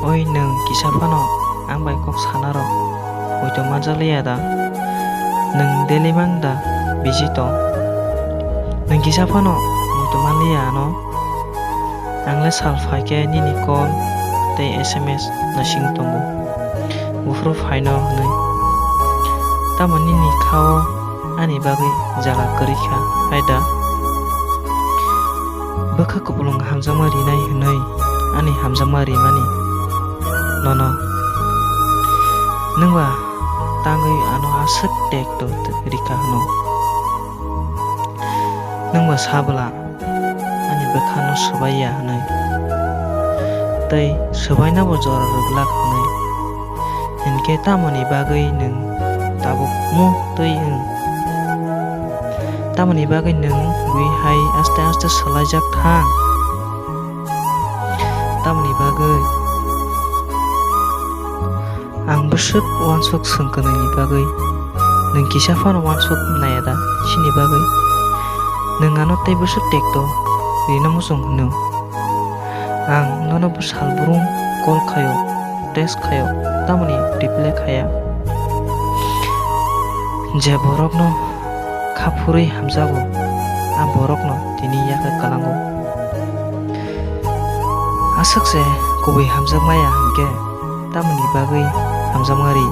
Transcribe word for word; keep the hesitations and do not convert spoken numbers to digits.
Oi, nwng kisa phano ang bai kok sanarok muitu manjakliya da? Nwng daily mang da busy tong? Nwng kisa phano muitu manliya ano? Ang le sal phai khe nini call tei S M S naising tongo, buphuru phaino hwnwi. Tamo nini kha-o ani bagwi jala kwrwi kha, hai da? Bwkha kupulung hamjakma rinai hwnwi ani hamjakma rimani nono. Nwng ba tangwi ano aswk tekto rikha hwno. Nwng ba sabwla ani bwkhano swbai ya hwnwi, tei swbainabo jora rwglak hwnwi. Hinkhe tamoni bagwi nwng tabuk mu twi wng? Tamoni bagwi nwng gwi hai aste aste swlaijak thang? Tamoni bagwi ang bwswk uansuk swng kwnwini bagwi nwng kisa phano uansuk naiya da? Chini bagwi nwng ano tei bwswk tekto rina muchung hwno? Ang nono bwsal brum call khaio, text khaio, tamoni reply khaya? Je borokno kha phurwi hamjago, a borokno tini yakha kwlango. Aswk se kubui hamjakmaya hinkhe tamoni bagwi hamjakma ri?